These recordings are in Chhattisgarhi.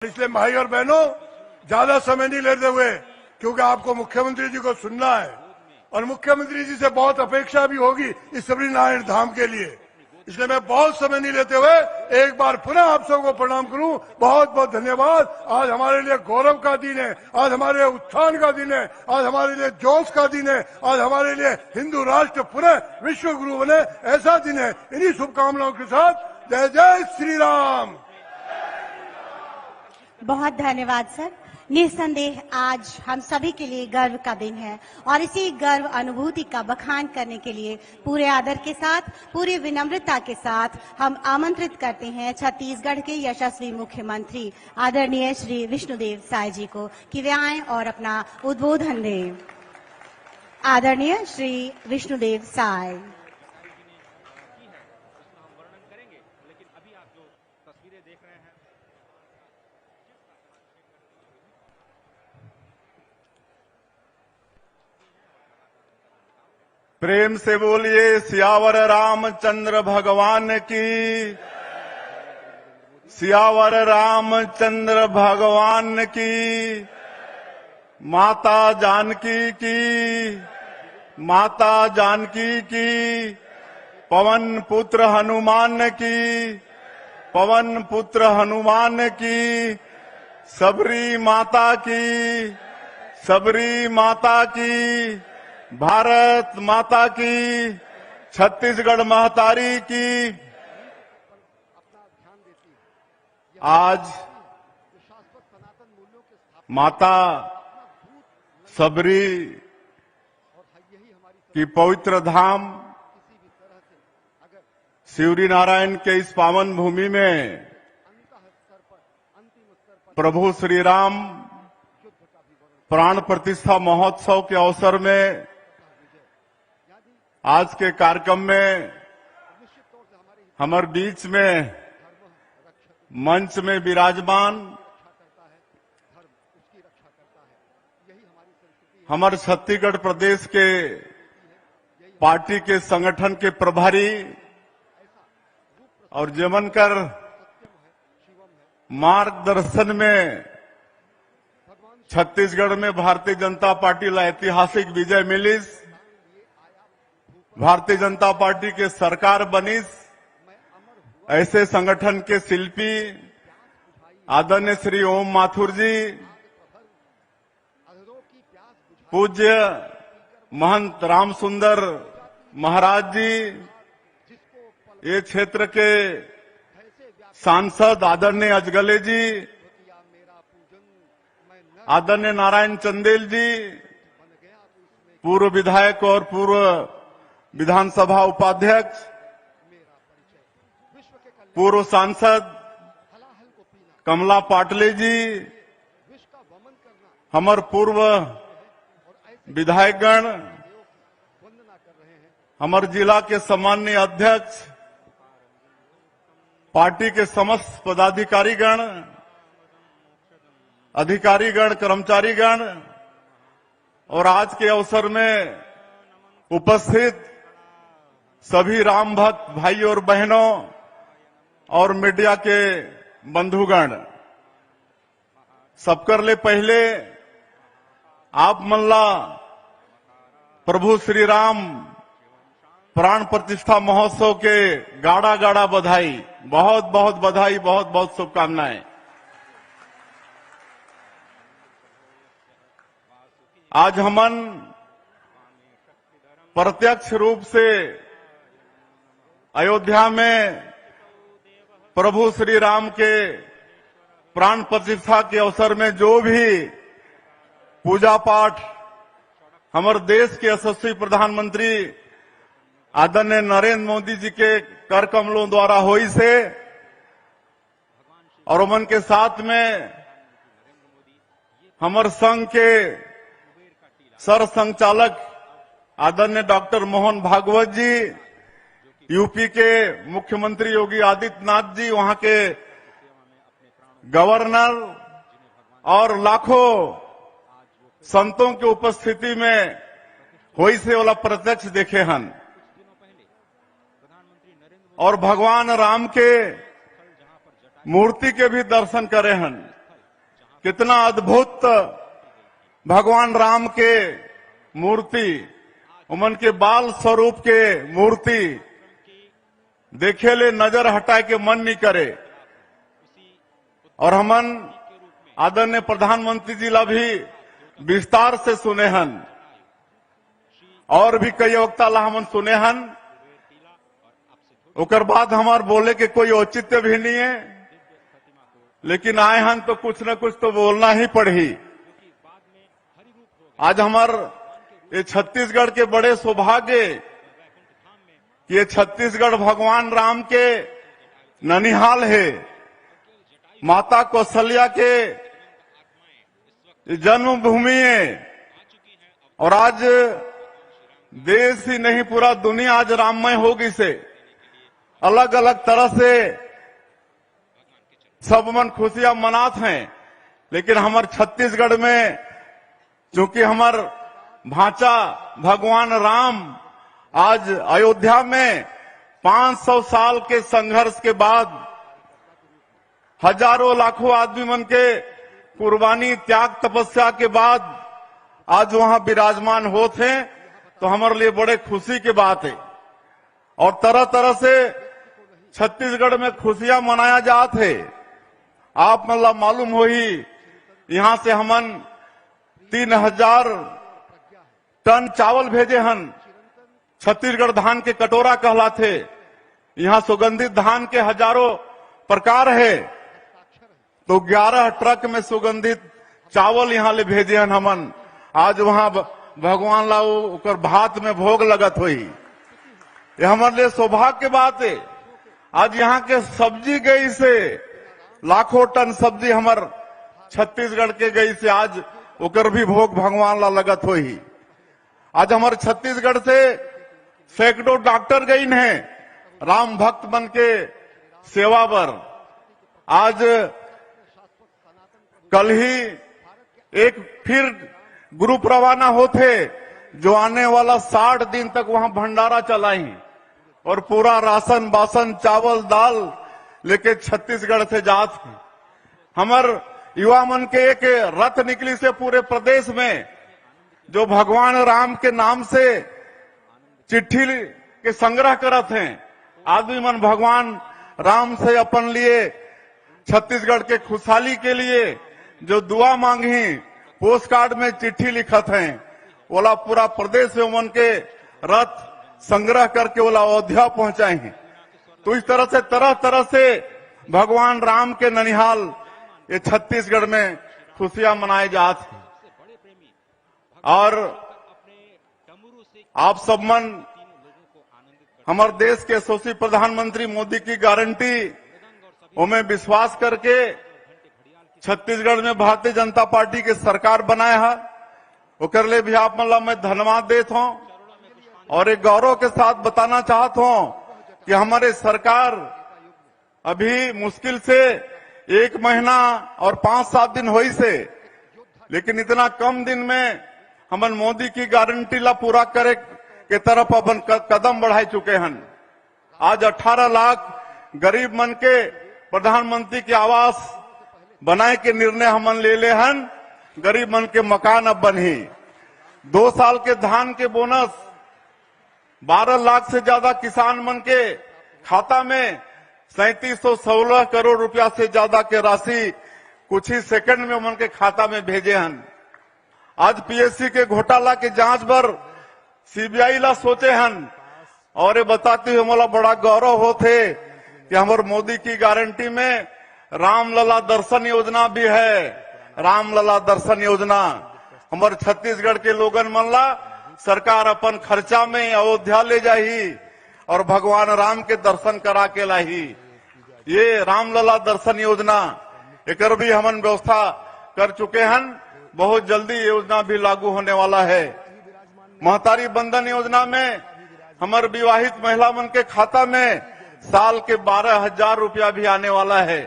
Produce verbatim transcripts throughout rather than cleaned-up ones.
इसलिए भाई और बहनों, ज्यादा समय नहीं लेते हुए, क्योंकि आपको मुख्यमंत्री जी को सुनना है और मुख्यमंत्री जी से बहुत अपेक्षा भी होगी इस सबरी नारायण धाम के लिए, इसलिए मैं बहुत समय नहीं लेते हुए एक बार पुनः आप सबको प्रणाम करूं। बहुत बहुत धन्यवाद। आज हमारे लिए गौरव का दिन है, आज हमारे लिए उत्थान का दिन है, आज हमारे लिए जोश का दिन है, आज हमारे लिए हिंदू राष्ट्र पुनः विश्व गुरु बने, ऐसा दिन है। इन्हीं शुभकामनाओं के साथ जय जय श्री राम। बहुत धन्यवाद सर। निस्संदेह आज हम सभी के लिए गर्व का दिन है और इसी गर्व अनुभूति का बखान करने के लिए पूरे आदर के साथ, पूरी विनम्रता के साथ हम आमंत्रित करते हैं छत्तीसगढ़ के यशस्वी मुख्यमंत्री आदरणीय श्री विष्णुदेव साय जी को कि वे आएं और अपना उद्बोधन दें। आदरणीय श्री विष्णुदेव साय। प्रेम से बोलिए सियावर रामचंद्र भगवान की, सियावर रामचंद्र भगवान की, माता जानकी की, माता जानकी की, पवन पुत्र हनुमान की, पवन पुत्र हनुमान की, सबरी माता की, सबरी माता की, भारत माता की, छत्तीसगढ़ महतारी की। आज माता सबरी की पवित्र धाम शिवरी नारायण के इस पावन भूमि में प्रभु श्री राम प्राण प्रतिष्ठा महोत्सव के अवसर में आज के कार्यक्रम में हमर बीच में मंच में विराजमान हमर छत्तीसगढ़ प्रदेश के पार्टी के संगठन के प्रभारी और जेमन कर मार्गदर्शन में छत्तीसगढ़ में भारतीय जनता पार्टी ला ऐतिहासिक विजय मिलिस, भारतीय जनता पार्टी के सरकार बनिस, ऐसे संगठन के शिल्पी आदरणीय श्री ओम माथुर जी, पूज्य महंत राम सुंदर महाराज जी, ये क्षेत्र के सांसद आदरणीय अजगले जी, आदरणीय नारायण चंदेल जी, पूर्व विधायक और पूर्व विधानसभा उपाध्यक्ष, पूर्व सांसद कमला पाटले जी, हमर पूर्व विधायकगण, हमर जिला के सम्माननीय अध्यक्ष, पार्टी के समस्त पदाधिकारीगण, अधिकारीगण, कर्मचारीगण और आज के अवसर में उपस्थित सभी राम भक्त भाई और बहनों और मीडिया के बंधुगण, सबकर ले पहले आप मन ला प्रभु श्री राम प्राण प्रतिष्ठा महोत्सव के गाड़ा गाड़ा बधाई, बहुत बहुत बधाई, बहुत बहुत शुभकामनाएं। आज हमन प्रत्यक्ष रूप से अयोध्या में प्रभु श्री राम के प्राण प्रतिष्ठा के अवसर में जो भी पूजा पाठ हमर देश के यशस्वी प्रधानमंत्री आदरणीय नरेंद्र मोदी जी के कर कमलों द्वारा होइस हे और ओमन के साथ में हमर संघ के सर संचालक आदरणीय डॉक्टर मोहन भागवत जी, यूपी के मुख्यमंत्री योगी आदित्यनाथ जी, वहां के गवर्नर और लाखों संतों की उपस्थिति में होइस हे ओला प्रत्यक्ष देखे हन और भगवान राम के मूर्ति के भी दर्शन करे हन। कितना अद्भुत भगवान राम के मूर्ति, उमन के बाल स्वरूप के मूर्ति देखे ले नजर हटाए के मन नहीं करे। और हमन आदरणीय प्रधानमंत्री जी ला भी विस्तार से सुने हन, और भी कई वक्ता ला हमन सुने हन। ओकर बाद हमार बोले के कोई औचित्य भी नहीं है, लेकिन आए हन तो कुछ न कुछ तो बोलना ही पड़ही। आज हमार ये छत्तीसगढ़ के बड़े सौभाग्य कि ये छत्तीसगढ़ भगवान राम के ननिहाल है, माता कौशल्या के जन्मभूमि है। और आज देश ही नहीं, पूरा दुनिया आज राममय हो गई से, अलग अलग तरह से सब मन खुशियां मनात हैं। लेकिन हमार छत्तीसगढ़ में चूंकि हमार भांचा भगवान राम आज अयोध्या में पाँच सौ साल के संघर्ष के बाद, हजारों लाखों आदमी मन के कुर्बानी, त्याग, तपस्या के बाद आज वहां विराजमान होत हैं, तो हमारे लिए बड़े खुशी की बात है। और तरह तरह से छत्तीसगढ़ में खुशियां मनाया जात है। आप मन ला मालूम होही, यहां से हमन तीन हजार टन चावल भेजे हन। छत्तीसगढ़ धान के कटोरा कहलाथे। यहां सुगंधित धान के हजारों प्रकार है, तो ग्यारह ट्रक में सुगंधित चावल यहां ले भेजे हन हमन। आज वहां ब-, भगवान ला वो ओकर भात में भोग लगत होही। ये हमर लिए सौभाग्य के बात है। आज यहां के सब्जी गई से लाखों टन सब्जी हमर छत्तीसगढ़ के गई से आज ओकर भी भोग भगवान ला लगत होही। आज हमर छत्तीसगढ़ से सैकड़ों डॉक्टर गइन हैं राम भक्त मन के सेवा बर। आज कल ही एक फिर ग्रुप रवाना होथे, जो आने वाला साठ दिन तक वहां भंडारा चलाही और पूरा राशन बासन, चावल दाल लेके छत्तीसगढ़ से जात हे। हमर युवा मन के एक रथ निकली से पूरे प्रदेश में, जो भगवान राम के नाम से चिट्ठी के संग्रह करत हैं। आदमी मन भगवान राम से अपन लिए, छत्तीसगढ़ के खुशहाली के लिए जो दुआ मांगही, पोस्ट कार्ड में चिट्ठी लिखत हैं, ओला पूरा प्रदेश में उमन के रथ संग्रह करके ओला अयोध्या पहुंचाए हैं। तो इस तरह से तरह तरह से भगवान राम के ननिहाल ये छत्तीसगढ़ में खुशियां मनाए जात हैं। और आप सब मन हमर देश के यशस्वी प्रधानमंत्री मोदी की गारंटी, ओमे विश्वास करके छत्तीसगढ़ में भारतीय जनता पार्टी के सरकार बनाए हा, ओकर ले भी आप मन ला मैं धन्यवाद देत हूं। और एक गौरव के साथ बताना चाहत हूं कि हमारे सरकार अभी मुश्किल से एक महीना और पांच सात दिन होइस हे, लेकिन इतना कम दिन में हमन मोदी की गारंटी ला पूरा करे के तरफ अपन क-, कदम बढ़ाए चुके हन। आज अठारह लाख गरीब मन के प्रधानमंत्री के आवास बनाए के निर्णय हमन ले ले हन। गरीब मन के मकान अब बनही। दो साल के धान के बोनस बारह लाख से ज्यादा किसान मन के खाता में सैंतीस सौ सोलह करोड़ रुपया से ज्यादा के राशि कुछ ही सेकंड में उमन के खाता में भेजे हन। आज पीएससी के घोटाला के जांच बर सीबीआई ला सोचे हन। और ये बताते हुए मोला बड़ा गौरव होथे कि हमर मोदी की गारंटी में रामलला दर्शन योजना भी है। रामलला दर्शन योजना हमर छत्तीसगढ़ के लोगन मन ला सरकार अपन खर्चा में अयोध्या ले जाही और भगवान राम के दर्शन करा के लाही। ये रामलला दर्शन योजना, एकर भी हमन व्यवस्था कर चुके हन। बहुत जल्दी ये योजना भी लागू होने वाला है। महतारी बंधन योजना में हमर विवाहित महिला मन के खाता में साल के बारह हजार रुपया भी आने वाला है।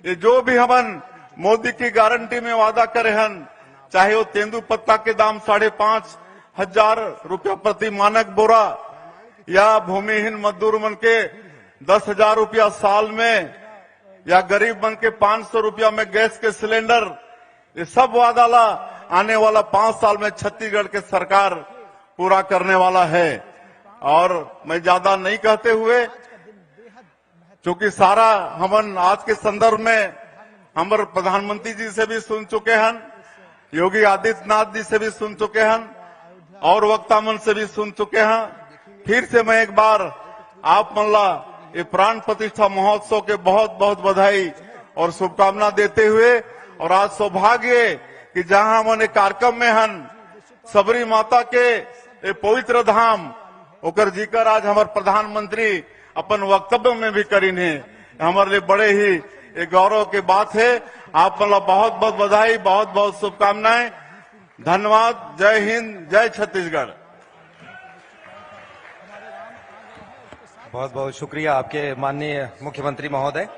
ये जो भी हमन मोदी की गारंटी में वादा करे हन, चाहे वो तेंदू पत्ता के दाम साढ़े पांच हजार रुपया प्रति मानक बोरा, या भूमिहीन मजदूर मन के दस हजार रुपया साल में, या गरीब मन के पांच सौ रुपया में गैस के सिलेंडर, ये सब वादा ला आने वाला पांच साल में छत्तीसगढ़ के सरकार पूरा करने वाला है। और मैं ज्यादा नहीं कहते हुए, क्योंकि सारा हमन आज के संदर्भ में हमर प्रधानमंत्री जी से भी सुन चुके हैं, योगी आदित्यनाथ जी से भी सुन चुके हैं और वक्ता मन से भी सुन चुके हैं। फिर से मैं एक बार आप मन ला ये प्राण प्रतिष्ठा महोत्सव के बहुत बहुत बधाई और शुभकामना देते हुए, और आज सौभाग्य कि जहां हमन एक कार्यक्रम में हन, सबरी माता के ये पवित्र धाम, ओकर जिक्र आज हमर प्रधानमंत्री अपन वक्तव्य में भी करिन हे। हमर लिए बड़े ही एक गौरव के बात है। आप मन ला बहुत बहुत बधाई, बहुत बहुत शुभकामनाएं। धन्यवाद। जय हिंद, जय छत्तीसगढ़। बहुत बहुत शुक्रिया आपके माननीय मुख्यमंत्री महोदय।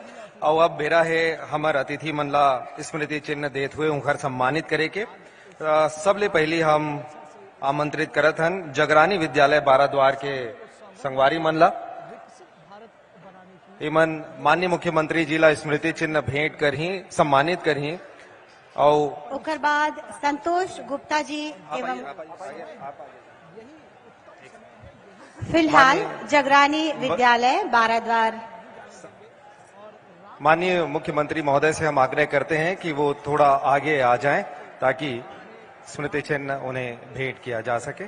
और अब बेरा है हमर अतिथि मन ला स्मृति चिन्ह देत हुए उनकर सम्मानित करे के। अ, सबले पहली हम आमंत्रित करत हन जगरानी विद्यालय बाराद्वार के संगवारी मन ला। इमन माननीय मुख्यमंत्री जी ला स्मृति चिन्ह भेंट करही, सम्मानित करही। और ओकर बाद संतोष गुप्ता जी एवं फिलहाल जगरानी विद्यालय बाराद्वार। माननीय मुख्यमंत्री महोदय से हम आग्रह करते हैं कि वो थोड़ा आगे आ जाएं, ताकि स्मृति चिन्ह उन्हें भेंट किया जा सके।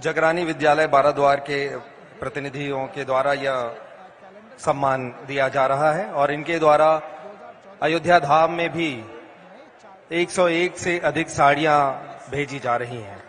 जगरानी विद्यालय बाराद्वार के प्रतिनिधियों के द्वारा यह सम्मान दिया जा रहा है और इनके द्वारा अयोध्या धाम में भी एक सौ एक से अधिक साड़ियां भेजी जा रही हैं।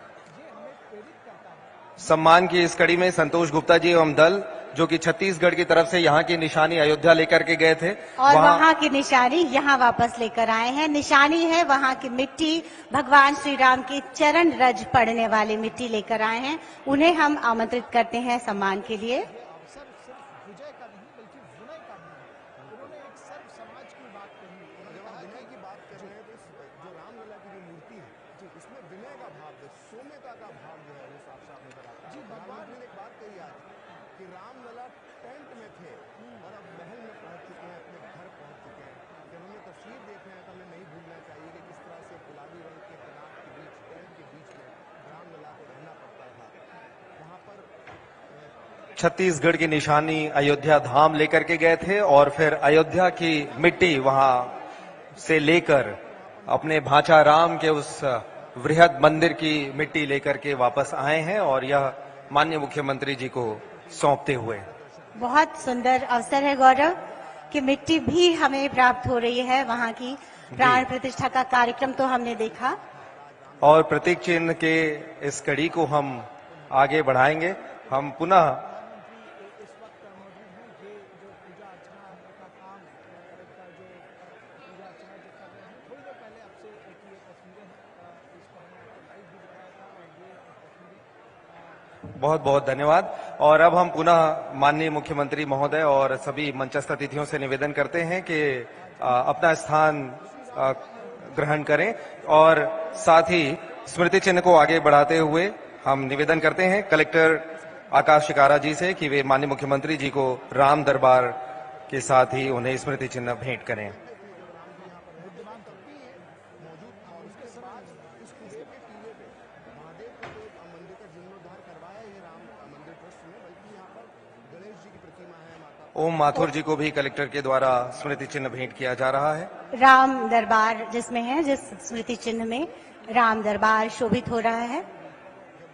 सम्मान की इस कड़ी में संतोष गुप्ता जी एवं दल, जो कि छत्तीसगढ़ की तरफ से यहाँ की निशानी अयोध्या लेकर के गए थे, और वहाँ, वहाँ की निशानी यहाँ वापस लेकर आए हैं। निशानी है वहाँ की मिट्टी, भगवान श्री राम की चरण रज पड़ने वाली मिट्टी लेकर आए हैं। उन्हें हम आमंत्रित करते हैं सम्मान के लिए। अवसर सिर्फ विजय का नहीं, बल्कि विनय का भी है। उन्होंने एक सर्व समाज की बात कही। जब हम विनय की बात कर रहे हैं, तो इस जो रामलला की जो मूर्ति है, इसमें विनय का भाव, जो सौम्यता का भाव जो है, वो साफ साफ नजर आता है। जी, भगवान ने एक बात कही आज कि रामलला टेंट में थे और अब महल में पहुंच चुके हैं, अपने घर पहुंच चुके हैं। जब हम ये तस्वीर देख रहे हैं, तो हमें नहीं भूलना चाहिए कि किस तरह से गुलाबी रंग के कनात के बीच, टेंट के बीच में रामलला को रहना पड़ता था। वहां पर छत्तीसगढ़ की निशानी अयोध्या धाम लेकर के गए थे और फिर अयोध्या की मिट्टी वहां से लेकर अपने भांचा राम के उस वृहद मंदिर की मिट्टी लेकर के वापस आए हैं और यह माननीय मुख्यमंत्री जी को सौंपते हुए। बहुत सुंदर अवसर है गौरव, कि मिट्टी भी हमें प्राप्त हो रही है वहां की। प्राण प्रतिष्ठा का कार्यक्रम तो हमने देखा। और प्रतीक चिन्ह के इस कड़ी को हम आगे बढ़ाएंगे। हम पुनः बहुत बहुत धन्यवाद। और अब हम पुनः माननीय मुख्यमंत्री महोदय और सभी मंचस्थ अतिथियों से निवेदन करते हैं कि अ, अपना स्थान अ, ग्रहण करें और साथ ही स्मृति चिन्ह को आगे बढ़ाते हुए हम निवेदन करते हैं कलेक्टर आकाश शिकारा जी से कि वे माननीय मुख्यमंत्री जी को राम दरबार के साथ ही उन्हें स्मृति चिन्ह भेंट करें। ओम माथुर जी को भी कलेक्टर के द्वारा स्मृति चिन्ह भेंट किया जा रहा है। राम दरबार जिसमें है, जिस स्मृति चिन्ह में राम दरबार शोभित हो रहा है।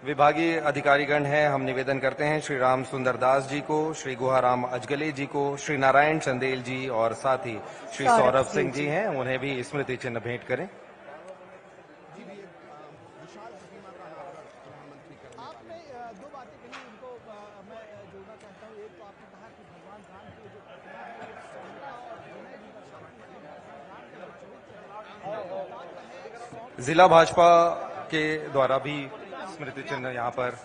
विभागीय अधिकारीगण हैं, हम निवेदन करते हैं श्री राम सुंदर दास जी को, श्री गुहाराम अजगले जी को, श्री नारायण चंदेल जी और साथ ही श्री सौरभ सिंह जी हैं, उन्हें भी स्मृति चिन्ह भेंट करें। आपने दो बातें कही, उनको मैं जोड़ना चाहता हूँ। एक तो आपने कहा कि भगवान राम की जो जिला भाजपा के द्वारा भी स्मृति चिन्ह यहाँ पर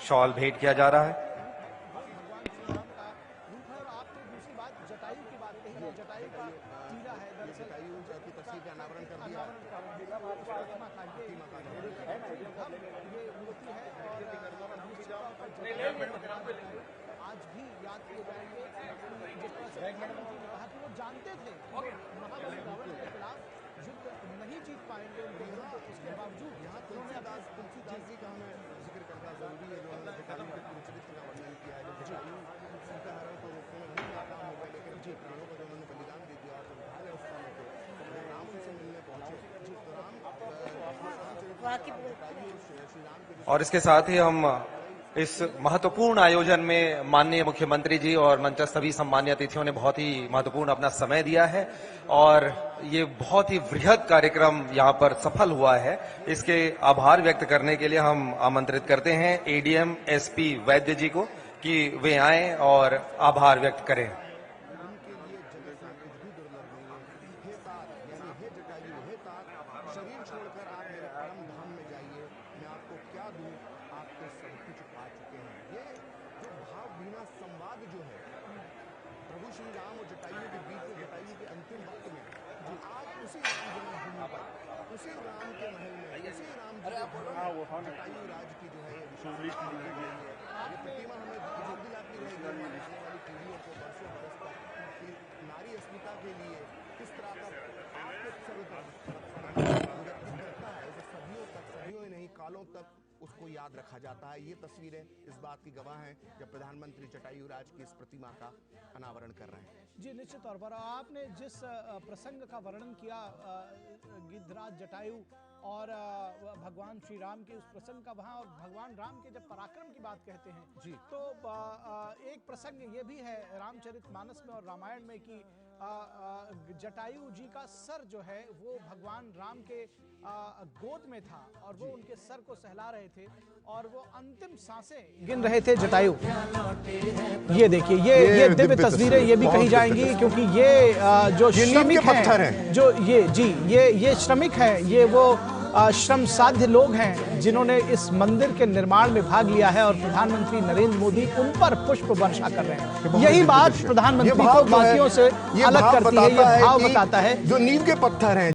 शॉल भेंट किया जा रहा है। आज भी याद किए जाएंगे। जानते थे कि महाबली रावण के खिलाफ युद्ध नहीं जीत पाएंगे उनके विरुद्ध, उसके बावजूद यहाँ उन्होंने अपने तुलसीदास, तुलसीदास जी का हमें जिक्र करना जरूरी है, जो हमने जटायु के पूर्ण चरित्र का वर्णन किया है। जब जटायु सीता हरण को रोकने में नहीं नाकाम हो गए, लेकिन अपने प्राणों का जो उन्होंने बलिदान दे दिया और जब भाग अवस्था में थे, जब राम उनसे मिलने पहुंचे, तो राम, अ, रामचरित्र, जटायु और श्री, श्री राम के जो और इसके साथ ही हम इस महत्वपूर्ण आयोजन में माननीय मुख्यमंत्री जी और मंचस्थ सभी सम्मान्य अतिथियों ने बहुत ही महत्वपूर्ण अपना समय दिया है और ये बहुत ही वृहद कार्यक्रम यहाँ पर सफल हुआ है। इसके आभार व्यक्त करने के लिए हम आमंत्रित करते हैं एडीएम एसपी वैद्य जी को कि वे आएं और आभार व्यक्त करें। मैं आपको क्या दूं, आप तो सब कुछ पा चुके हैं। ये जो भावहीना संवाद जो है प्रभु श्री राम और जटायु के बीच में, जटायु के अंतिम वक्त में, जो आज उसी राम जन्मभूमि पर, उसी राम के महल में, उसी राम जी के भवन में जटायु राज की जो है ये विशाल ये प्रतिमा हमें याद दिलाती रहेगी हमारी आने वाली पीढ़ियों को वर्षों बरस तक कि नारी अस्मिता के लिए किस तरह का आपके सर्वतम करता है, जो सदियों तक, सदियों ही नहीं, कालों तक उसको याद रखा जाता है। ये तस्वीरें इस बात की गवाह हैं, जब प्रधानमंत्री जटायु राज की इस प्रतिमा का अनावरण कर रहे हैं। जी, निश्चित तौर पर। और आपने जिस, अ, प्रसंग का वर्णन किया, अ, गिद्धराज जटायु और, अ, भगवान श्री राम के उस प्रसंग का, वहाँ और भगवान राम के जब पराक्रम की बात कहते हैं, जी। तो, अ, अ, एक प्रसंग ये भी है रामचरित मानस में और रामायण में कि, अ, अ, जटायु जी का सर जो है वो भगवान राम के, अ, गोद में था और वो जी। उनके सर को सहला रहे थे और वो अंतिम सांसें गिन रहे थे जटायु। ये देखिए, ये, ये ये दिव्य दिव्य तस्वीरें तस्वीर, ये भी बहुत कही दिव्य जाएंगी, तस्वीर। क्योंकि ये, अ, जो ये नीम के श्रमिक हैं, पत्थर हैं। जो ये, जी, ये, ये श्रमिक हैं, ये वो, अ, श्रम साध्य लोग हैं जिन्होंने इस मंदिर के निर्माण में भाग लिया है और प्रधानमंत्री नरेंद्र मोदी उन पर पुष्प वर्षा कर रहे हैं। ये बहुत यही दिव्य बात दृश्य है। प्रधानमंत्री ये भाव को जो है, बाकियों से ये अलग भाव करती है, ये बताता है भाव कि बताता है। जो नीम के पत्थर हैं,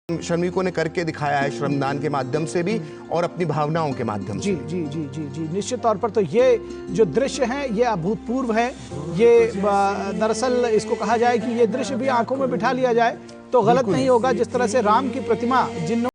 श्रमिकों ने करके दिखाया है, श्रमदान के माध्यम से भी और अपनी भावनाओं के माध्यम से। जी, जी, जी, जी, जी, निश्चित तौर पर। तो ये जो दृश्य है, ये अभूतपूर्व है। ये, अ, दरअसल इसको कहा जाए कि ये दृश्य भी आंखों में बिठा लिया जाए तो गलत नहीं होगा। जिस तरह से राम की प्रतिमा जिन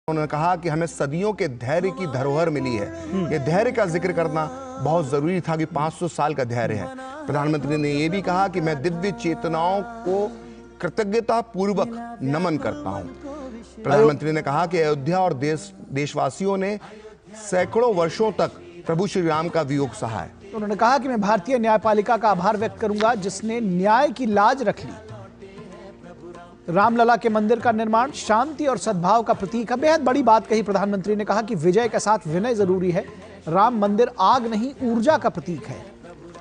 उन्होंने कहा कि हमें सदियों के धैर्य की धरोहर मिली है। ये धैर्य का जिक्र करना बहुत जरूरी था कि पाँच सौ साल का धैर्य है। प्रधानमंत्री ने यह भी कहा कि मैं दिव्य चेतनाओं को कृतज्ञता पूर्वक नमन करता हूं। प्रधानमंत्री ने कहा कि अयोध्या और देश देशवासियों ने सैकड़ों वर्षों तक प्रभु श्री राम का वियोग सहा है। उन्होंने कहा कि मैं भारतीय न्यायपालिका का आभार व्यक्त करूंगा, जिसने न्याय की लाज रख ली। रामलला के मंदिर का निर्माण शांति और सद्भाव का प्रतीक है। बेहद बड़ी बात कही प्रधानमंत्री ने। कहा कि विजय के साथ विनय जरूरी है। राम मंदिर आग नहीं, ऊर्जा का प्रतीक है।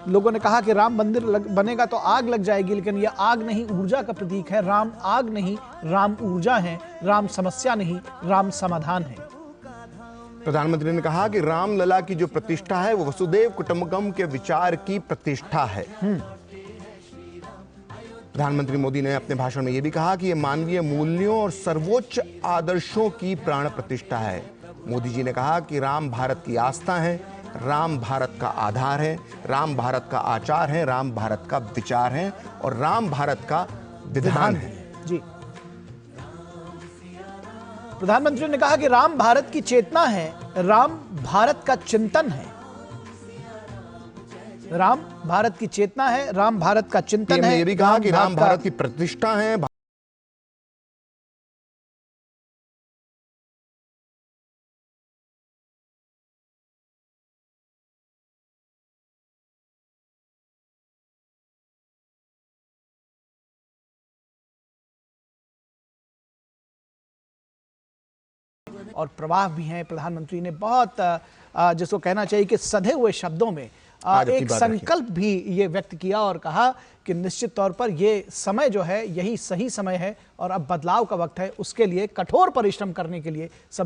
लोगों ने कहा कि राम मंदिर लग, बनेगा तो आग लग जाएगी, लेकिन यह आग नहीं, ऊर्जा का प्रतीक है। राम आग नहीं, राम ऊर्जा है। राम समस्या नहीं, राम समाधान है। प्रधानमंत्री ने कहा कि रामलला की जो प्रतिष्ठा है, वो वसुदेव कुटुंबकम के विचार की प्रतिष्ठा है। प्रधानमंत्री मोदी ने अपने भाषण में यह भी कहा कि ये मानवीय मूल्यों और सर्वोच्च आदर्शों की प्राण प्रतिष्ठा है। मोदी जी ने कहा कि राम भारत की आस्था है, राम भारत का आधार है, राम भारत का आचार है, राम भारत का विचार है और राम भारत का विधान है। जी। प्रधानमंत्री ने कहा कि राम भारत की चेतना है, राम भारत का चिंतन है। राम भारत की चेतना है, राम भारत का चिंतन पीएम ने है। यह भी कहा कि राम भारत की प्रतिष्ठा है। और प्रवाह भी हैं। प्रधानमंत्री ने बहुत, अ, अ, जिसको कहना चाहिए कि सधे हुए शब्दों में, अ, आज अपनी एक बात रखी। संकल्प भी ये व्यक्त किया और कहा कि निश्चित तौर पर ये समय जो है, यही सही समय है और अब बदलाव का वक्त है। उसके लिए कठोर परिश्रम करने के लिए सब